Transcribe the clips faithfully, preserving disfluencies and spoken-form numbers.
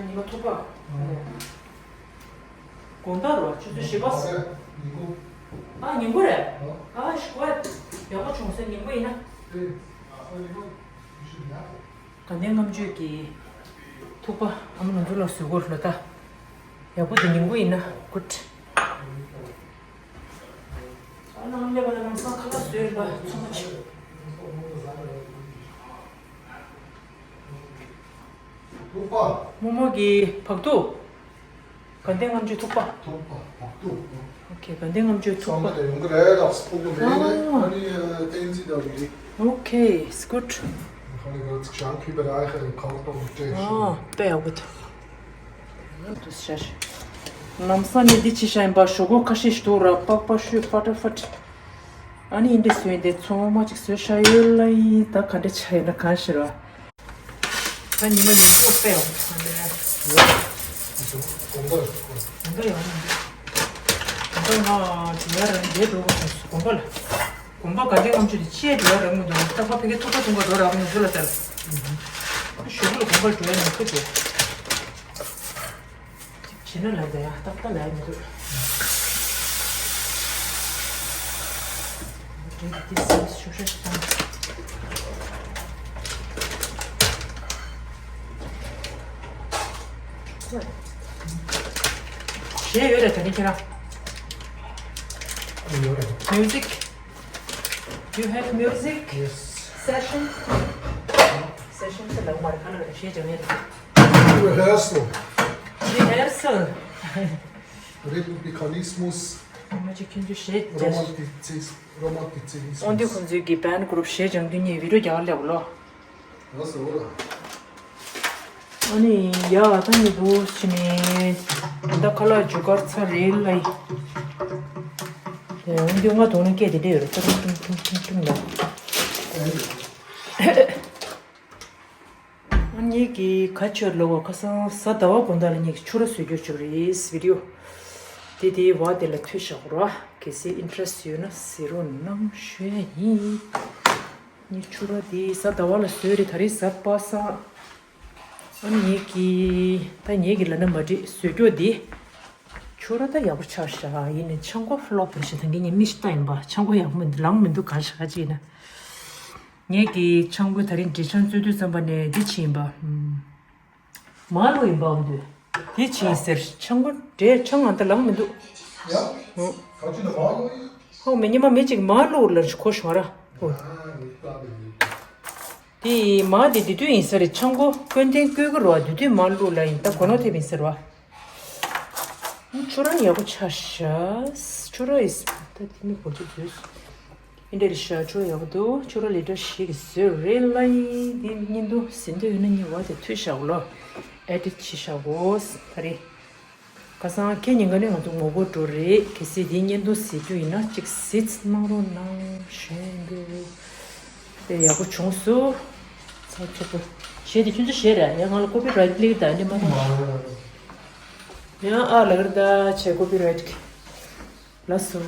ཉི་མ་ཐུག་པ། དགོང་དག་རོ་ཆུ་ཚོད་བཞི་པ། ཨ་ཉིན་གུང་རེད། ཨ་ཞུ་བ། ཡག་པོ་བྱུང་སོང་ཉིན་གུང་ཡིན་ན། དགའ་ལྡན་ལྔ་མཆོད་ཀྱི་ཐུག་པ་ཨ་མ་ང་ཚོ་ལ་བཟོས་གོ་ལོ་ད། ཡག་པོ་འདུག་ཉིན་གུང་ཡིན་ན་གུད། ཨ་ནང་སླེབས་པ་ལ་ལམ་སང་ཁ་ལག་བཟོས་ཡོད་པ་ཚང་མ་ཆེ། ཐུག་པ། རྨོ་མོ་གི་བག་ཐུག་དགའ་ལྡན་ལྔ་མཆོད་ཐུག་པ། ཐུག་པ་བག་ཐུག་ཨོ་ཁེ། དགའ་ལྡན་ལྔ་མཆོད་ཐུག་པ། ཚང་མ་ལ་ཡོང་གི་རེད་ལགས་སོ། ཕུག་གི་མེད་ནི། ཨ་ནི་བསྟན་འཛིན་དང་རེད། ཨོ་ཁེ། It's good. ཁ་ནི་ག་ཚིག་ཞང་ཁུས་པ་ར་ཁ་ཁ་ཏོང་ཏེ། ཨ་དཔེ་ཡག་པོ་འདུག་ལམ་སང་ནི་འདི་ཕྱི་ཤ་ཡིན་པ་ཞོག་ཁོག་ཁ་ཤས་ཤིག་འདུག་ར་པགས་པ་བཤུས་ཕ་ཏྲ་ཕ་ཏྲ། ཨ་ནི་ཡིན་འདྲ་བཟོས་ཡིན་ཏེ་ཚང་མ་ཅིག་བཟོས་ཤ་ཡོད་ལ་ཡིན་ད་ག་འདྲ་ཆ་ཡིན་ན་གང་ཤེས་ར། ད་ཉི་མ་ཉི་ཤུ་པ་དཔེ་ཡག་པོ་ཚང་མས། དགོངས་པ་ཡག་པོ་འདུག་དགོངས་པ་ང་འགྲོ་ཡ་རང་རྒྱལ་འགྲོ་དགོས་བྱུང་སོང་དགོངས་པ་ལ། དགོངས་པ་དགའ་ལྡན་ལྔ་མཆོད་དེ་ཅིའི་འགྲོ་ཡ་རང་མི་འདུག་རྟག་པར་ཕ་གིའི་ཐུག་པ་འཐུང་ག་འགྲོ་རག་མི་འདུག་ལ་ལྟར། ཞུ་གུ་ལ་དགོངས་པ་འགྲོ་ཡ་མི་ཁུ་འདུག་བྱས་ན་ལབ་ད་ཡ་ཏག་ཏག་ལབ་ཡ་མི་འདུག་འདྲེ་འདི་ཤུགས་ཤ་ཞིག་བཏང་། གཞས་ཡོད་རེད་ད་ནི་ཁྱེད་རང་། ཡོད་རེད། Music. You have music? Yes. Session? Session ཟེར་ལབ་མ་རེད་ག་ལ་རེད་གཞས་སྦྱང་ཡ་རེད། Rehearsal. Rehearsal. Republikanismus. ཨ་མ་ཅིག་ཁྱོད་ཚོ་གཞས་རོ་མན་ཏི་ཚིས་རོ་མན་ཏི་ཚི་ནི་སི་མ། དབང་འདུས་ཁོང་ཚོའི་གི་བན་གུ་རུབ་གཞས་སྦྱང་དུས་ངས་བི་ཌིའོ་རྒྱག་ག་སླེབས་ལོ། ལགས་སོ། ཨ་ནི་ཡ་ད་ནི་འདུག་ཕྱི་ནས་ད་ཁ་ལག་རྒྱུ་སྐར་ཚ་རེད་ལ་ཡི། དབང་འདུས་ང་དོང་ནས་སྐད་དེ་འདྲ་ཡོད་རེད་ཏུང་ཏུང་ཏུང་ཏུང་ལ། ངེད་ཀྱི་ག་ཆོད་ལོ་བ་ཁ་སང་གཟའ་ཟླ་བ་དགོང་དག་ལ་ངེད་ཀྱི་ཆུ་ར་བཟོས་རྒྱུ་བྱུང་རེད་བི་ཌིའོ། དེ་དེའི་བ་དེ་ལ་མཐུད་བཞག་རོགས། གལ་སྲིད་ཨིན་ཊི་རེ་སི་ཡོད་ན་གཟིགས་རོགས་གནང་ཞུ་ཡ་ཡིན། ངས་ཆུ་ར་དེ་གཟའ་ཟླ་བ་ལ་བཟོས་རེད་ད་རེས་གཟའ་པ་སངས། ཨ་ནི་ངེད་ཀྱི་ད་ངེད་ཀྱི་ལ་ན་མ་འགྲིག་བཟོས་རྒྱུ་དེ། ཆུ་ར་ད་ཡག་པོ་ཆགས་ཤག་ཡིན་ནའི་ཆང་སྒོ་ཕ་ལོག་པོ་ཞིག་ད་ངེད་ངེད་མི་ཤི་ད་ཡིན་པ་ཆང་སྒོ་ཡག་པོ་མི་འདུག་ལངས་མི་འདུག་ག་ཤག་ཅིག་ཡིན་ན། ངེད་ཀྱི་ཆང་བུ་ད་རིང་འབྲས་ཆང་བཙོས་དུས་ཙམ་པ་ནས་འདི་ཕྱིན་པ། མ་ལོ་ཡིན་པའམ་དུས། དེ་ཕྱིན་ཟེར་ཆང་བུ་འབྲས་ཆང་ང་ད་ལངས་མི་འདུག་ཡ། ཧུང་། ག་ཅི་ན་མ་ལོ་ཡིན། ཧོ་མི་ཉི་མ་མི་གཅིག་མ་ལོ་ལ་ཁོ་ཤོང་ར། ཧོ། དེ་མ་དེ་དེ་དུས་ཡིན་ས་རེད་ཆང་བུ་སྐོན་ཐེངས་སྐོལ་གི་རོ་དེ་དུས་མ་ལོ་ལ་ཡིན་ད་གོ་ནོ་ཐེབས་ཡིན་ཟེར་བ། ཆུ་ར་ཡག་པོ་ཆགས་ཤག་ཆུ་ར་ཡིས་ད་དེ་མི་གོ་ཚོད་བཟོས། ཨིན་འདྲ་རེད་ཤག་ཆུ་ར་ཡག་པོ་འདུག་ཆུ་ར་ལི་ཊར་བཞི་གི་བཟོས་རེད་ལ་ཡིན་དེ་བརྙན་ཐུང་ཟིན་འདོད་ཡོད་ན་ཉི་བ་དེ་མཐུད་བཞག་གོ་ལོ། ཨེ་ཌིཊ་བྱེད་བཞག་གོ་ད་རེད། ཁ་སང་ཁྱེད་ཉིན་ག་ནས་ང་ཚོ་ངོ་རྒོལ་འགྲོ་རེད་གལ་སྲིད་དེ་བརྙན་ཐུང་ཟེར་རྒྱུ་ཡིན་ན་གཅིག་གཟིགས་གནང་རོགས་གནང་ཞུ་ཡ་ཡིན་འདུག་དེ་ཡག་པོ་བྱུང་སོང་། ཚ་ཚ་པོ། གཞས་དེ་ཁྱོད་ཚོ་གཞས་རེད་ཡ་ང་ལ་ཀོ་པི་རའེ་ཊི་ལིག་ད་ནི་མ་མཐོང་། ཡང་ཨ་ལ་གར་ད་ཆེ་ཀོ་པི་རའེ་ཊི་གི་ལ་སོ།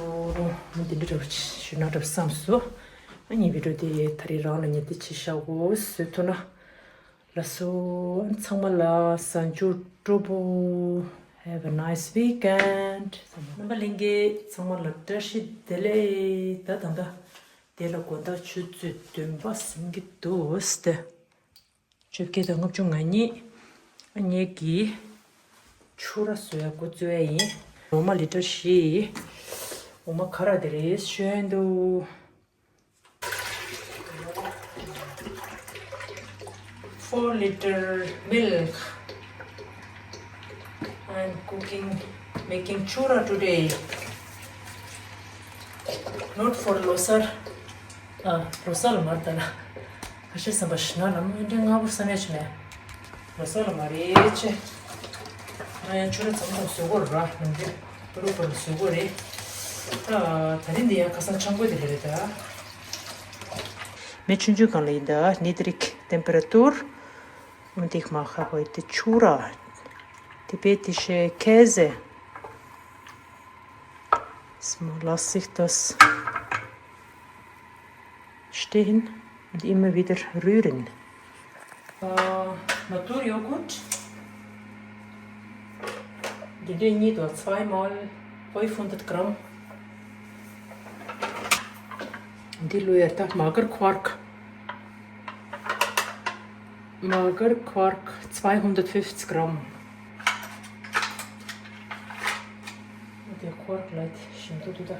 ང་དེ་འདྲ་འདྲ་པོ་ཞུ་ན་འདྲ་པོ་བསམ་སོང་། ཨ་ངའི་བི་ཌིའོ་དེ་ད་རེས་རང་ལ་ཉེ་དེ་ཆེ་ཤག་གོ་བཟོས་ཐུབ་ན། ལགས་སོ། ཚང་མ་ལ་གཟའ་མཇུག་སྤྲོ་པོ། Have a nice weekend. རྣམ་པ་ལྷན་རྒྱས་ཚང་མ་ལ་བཀྲ་ཤིས་བདེ་ལེགས། ད་ད་ལྟ་དེ་ལ་དགོང་དག་ཆུ་ཚོད་བདུན་པ་ཟིན་གྱི་འདུག་སྟེ། བཅོ་བརྒྱད་དང་ལྔ་བཅུ་ང་གཉིས། ངེད་ཀྱིས་ཆུ་ར་བཟོ་ཡ་འགོ་བཙུགས་ཡ་ཡིན། འོ་མ་ལི་ཊར་བཞི། འོ་མ་ཁ་ར་དེ་རེད་ཤོད་འདུག Four liter milk and cooking, making chura today. Not for ལོ་གསར། ཨ། ལོ་གསར་ལ་མ་རེད་ད་ལ། ཁ་ཤས་བསམ་པ་ཞིག་ན་ལ་མོ་འདྲ་ང་བོར་བསམ་ཡ་ཆེ་ནས། ལོ་གསར་ལ་མ་རེད་ཆེ། ང་ཡང་ཆུ་ར་ཚང་ཚང་བཟོས་གོ་ར་ནམ་རྒྱུན་པུ་རུ་པུ་རུ་བཟོས་གོ་རེད། ད་ད་རིང་འདི་ཡང་ཁ་སང་ཆང་བསྐོལ་དེ་རེད་རེད་ད། མེ་ཆུང་ཆུང་གང་ལ་ཡིན་ད་ནི་དེ་རིགས་ཏེམ་པེ་ར་ཏུར། འོན་ཏེ་མ་ཁ་བོ་དེ་ཆུ་ར། དེ་པེ་དེ་ཤེ་ཁེ་ཟེ། སྨོ་ལ་སིག་ཏོས། Stehen und immer wieder rühren. Äh, Naturjoghurt. འདི་འདྲས་གཉིས་དང་ཚོའི་མོལ་ཕའིབ་ཧན་ཌེ་རེཌ་གྷ་རམ། འདི་ལོ་ཡར་ད་མ་གར་ཁོར་ཀ་མ་གར་ཁོར་ཀ་ཚོའི་ཧན་ཌེ་ཕིབ་ཊི་གྷ་རམ། འདི་ཁོར་ཀ་ལ་ཞིམ་ཏུ་འདུག་ད།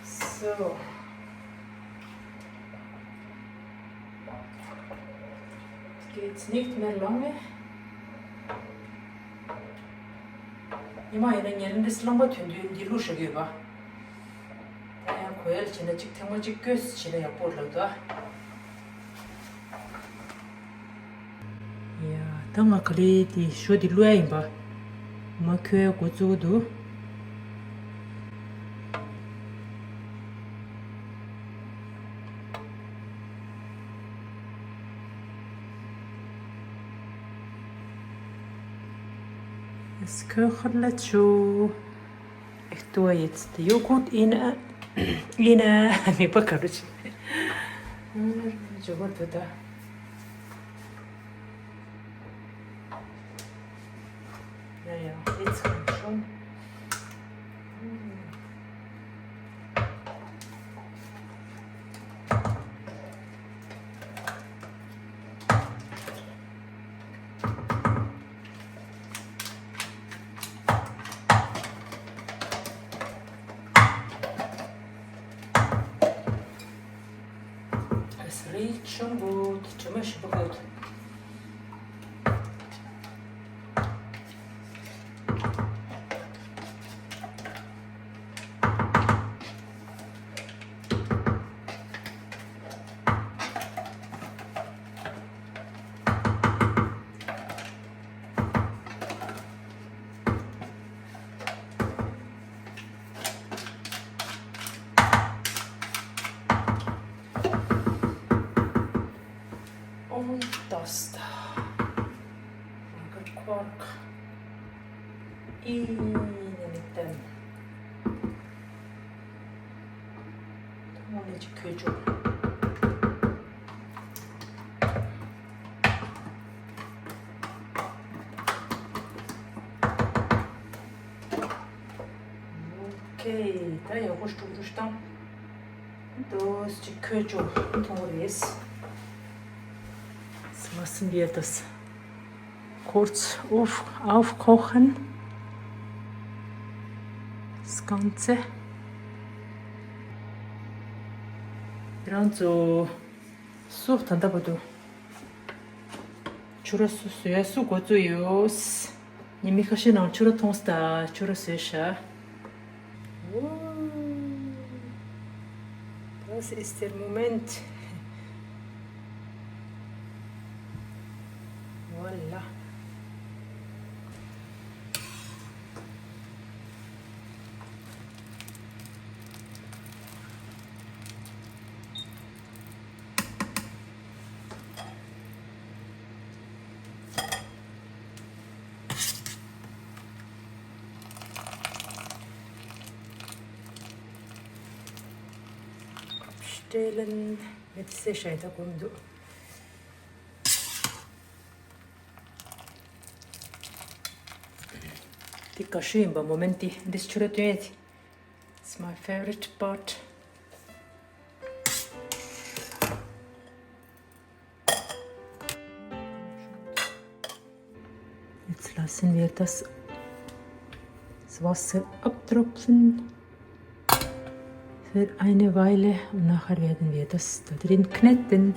སོ། Geht nicht mehr lange. ཉི་མ་ཡིན་ན་ཉལ་འདྲིས་རླངས་པ་ཐོན་དུས་འདི་བླུགས་བཞག་གི་ཡོད་པ། ད་ཡང་གོ་ཡལ་བྱས་ན་གཅིག་ཐེངས་མ་གཅིག་བསྐྱོད་བྱས་ན་ཡག་པོ་ལབ་འདུག་ཨ། ཡ། ད་ང་ག་ལེ་དེ་ཞོ་དེ་བླུག་ཡ་ཡིན་པ། མ་ཁོལ་འགོ་བཙུགས་འདུག Es köchelt schon. Ich tue jetzt den Joghurt rein. Rein. མིད་པ་ག་རུ་ཆེ། ཇོ་བར་དུ་ད། Ja, ja, jetzt kommt schon. Es riecht schon gut. དྲི་མ་ཞིམ་པོ་འདུག Und das da. Quark. Innen mit dem. Ohne die Kühlschrank. Okay, da ja, wo du bist dann? Das ist die Kühlschrank. Und wo ist? So lassen wir das kurz auf, aufkochen. Das Ganze. Dann so, so, dann da, wo du. Chura su, suya su, gozu yos. Ni mi kashi nang chura tong sta, chura suya sha. Oh, das ist der Moment. Voilà. Stellen. Jetzt ist es schön, da kommt du. དེ་ག་ཤུ་ཡིན་པ་མོ་མེན་ཊི། འདི་ཆུ་ར་ཏོན། It's my favorite part. Jetzt lassen wir das, das Wasser abtropfen für eine Weile und nachher werden wir das da drin kneten.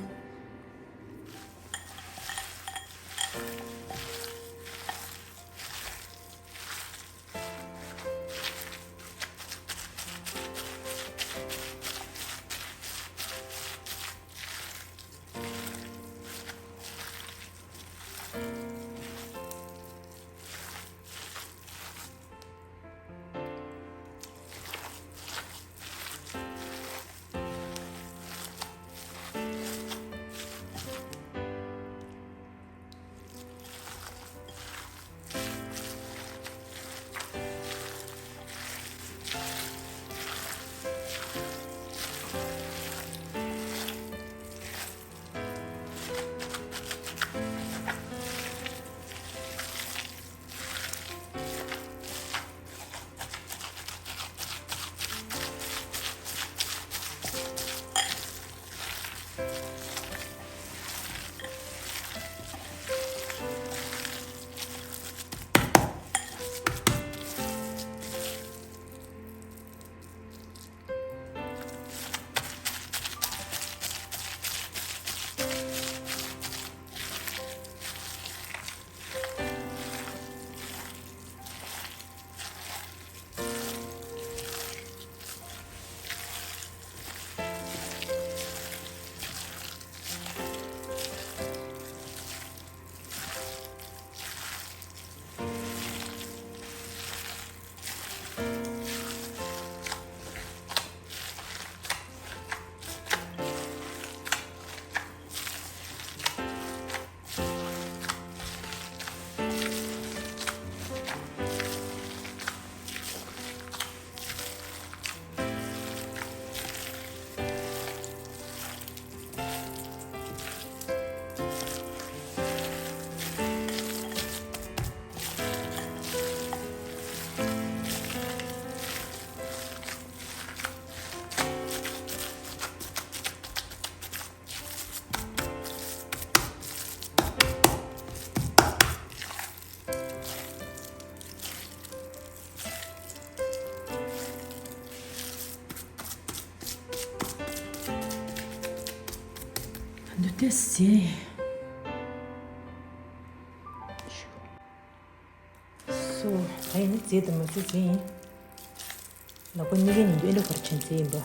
ཟིན། སོ། ད་ཡིན་ན་རྫས་དང་མ་རྫས་ཟིན་ཡིན། ལག་པ་གཉིས་ཀའི་ཉིན་དུ་ཨེ་འདྲ་བར་ཕྱིན་རྫས་ཡིན་པ།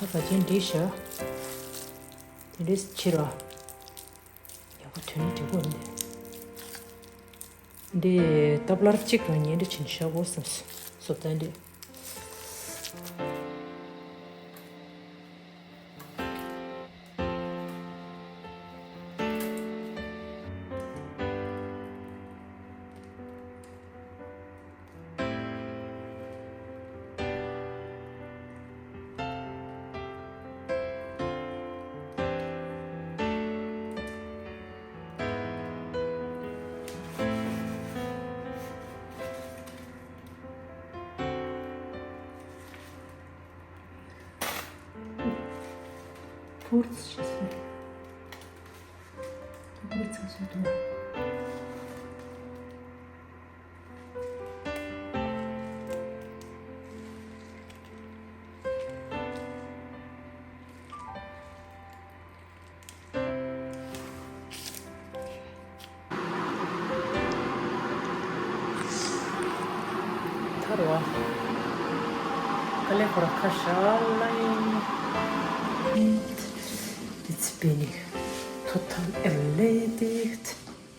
ད་བ་ཅན་འདྲིས་ཤག་དེ་འདྲས་ཕྱིར་བ། ཡག་པོ་དོན་འགྲིག་གོ་འདི། འདི་ཏབ་ལར་གཅིག་རང་ཉན་འདྲ་ཕྱིན་ཤག་གོ་བསམ་སོ། བཟོ་ལྟ་འདི། ཕོར་ཚུགས་ཤིག་སོང་། ཕོར་ཚུགས་སོང་དུ། ཐར་བ། དཀའ་ལས་ཁོ་ར་ཁ་ཤ་ལ་ཡིན། It's spinning. Total elated.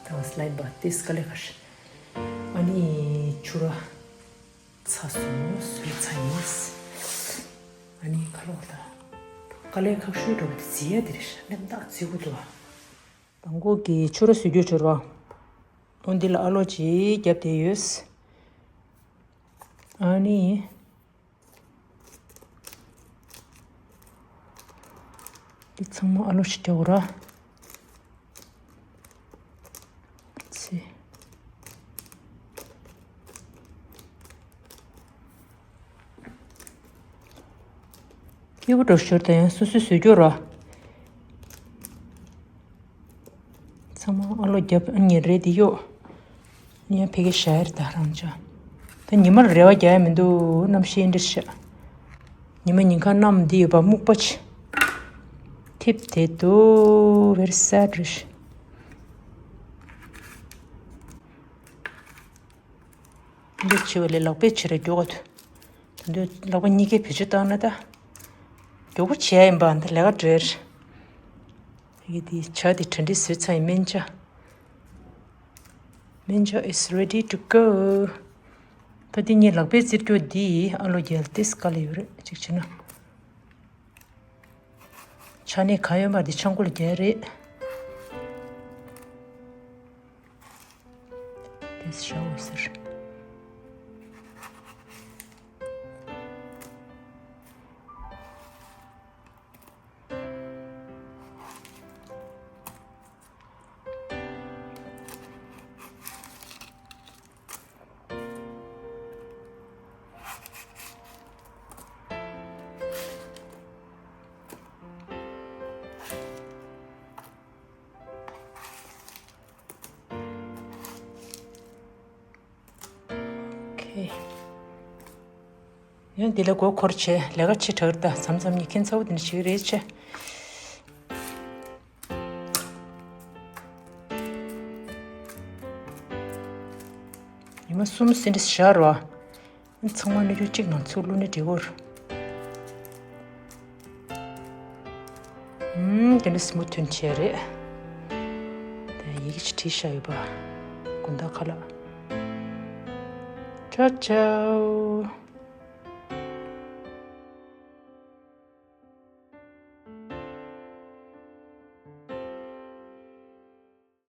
That was like but this དཀའ་ལས་ཁ་ཤ། ཨ་ནི་ཆུ་ར། ཚ་སོང་། སུ་ཚ་ཡིན། ཨ་ནི་ཁ་ལོག་ལ། དཀའ་ལས་ཁག་ཤོས་འགྲོ་བ་དེ་རྫི་ཡ་དེ་རེད་ཤག་ནམ་ཐག་རྫི་གུ་འདུག་བ། དང་པོ་གི་ཆུ་ར་བཟོ་རྒྱུ་སྦྱོར་བ། འོ་འདི་ལ་ཨ་ལོ་ཅིག་བརྒྱབ་བསྡད་ཡོད། ཨ་ནི། འདི་ཚང་མ་ཨ་ལོ་ཞིག་རྒྱག་དགོས་ར། ཚེ། སྐྱིད་པོ་འགྲོ་ཞོར་དང་ཡང་སོ་སོའི་བཟོས་རྒྱུ་ར། ཚང་མ་ཨ་ལོ་རྒྱབ་ཨ་ཉེ་རེད་དེ་གཡོག་ཡང་ཕ་གི་ཞར་ད་རང་ཅག་ད་ཉི་མར་རེ་བ་རྒྱག་ཡ་མི་འདུག་གནམ་གཤིས་འདྲ་ཤག་ཉི་མ་ཉིན་ཁ་གནམ་འདི་ཡོད་པ་སྨུག་པ་ཆེ། ཐིབས་བསྡད་འདུག very sad རེད་ཤག་འདི་ཆེ་བ་ལས་ལག་པས་ཆེ་ར་མགྱོགས་ག་ཐུ། ད་འདི་ལག་པ་གཉིས་ཀའི་བེད་སྤྱོད་བཏང་ན་ད། མགྱོགས་པོ་བྱས་ཡིན་པ་འདི་ལས་ཀ་འདྲེར། ཡི་དེ་ཇ་དེ་གྲ་འགྲིག་བཟོས་ཚར་ཡིན་སྨན་ཇ། སྨན་ཇ is ready to go. ད་འདི་ངའི་ལག་པས་བཙིར་རྒྱུ་འདི་ཨ་ལོ་རྒྱལ་ཏིས་དཀའ་ལས་ཡོད་རེད་གཅིག་བྱས་ན། ཆ་ནས་ག་ཡོད་མ་རེད་ཆང་ཁུ་ལ་རྒྱལ་རེད། དེ་ཤ་འོ་ཟེར། ཨོ་ཁེ། ཡང་འདི་ལ་མགོ་འཁོར་བྱས་ལས་ཀ་ཆེ་དྲགས་རེད་ད་མཚམས་མཚམས་ནས་ཁྱེད་ཚ་བོ་འདི་འདྲ་བྱེད་ཀྱི་རེད་ཆེ། ཉི་མ་གསུམ་ཟིན་འདྲ་བཞག་རོགས། ཚང་མ་སྣོད་ཆུ་གཅིག་ནང་ཚུར་བླུགས་ནས་འགྲིག་གོ། ཨུམ། དེ་འདྲ་སི་མུ་ཐུན་བྱས་རེད། དེ་ཡི་གེ་ཅིག་བྲིས་བཞག་ཡོད་པ། དགུན་ཟླ་ཁ་ལག་ཅའོ་ཅའོ།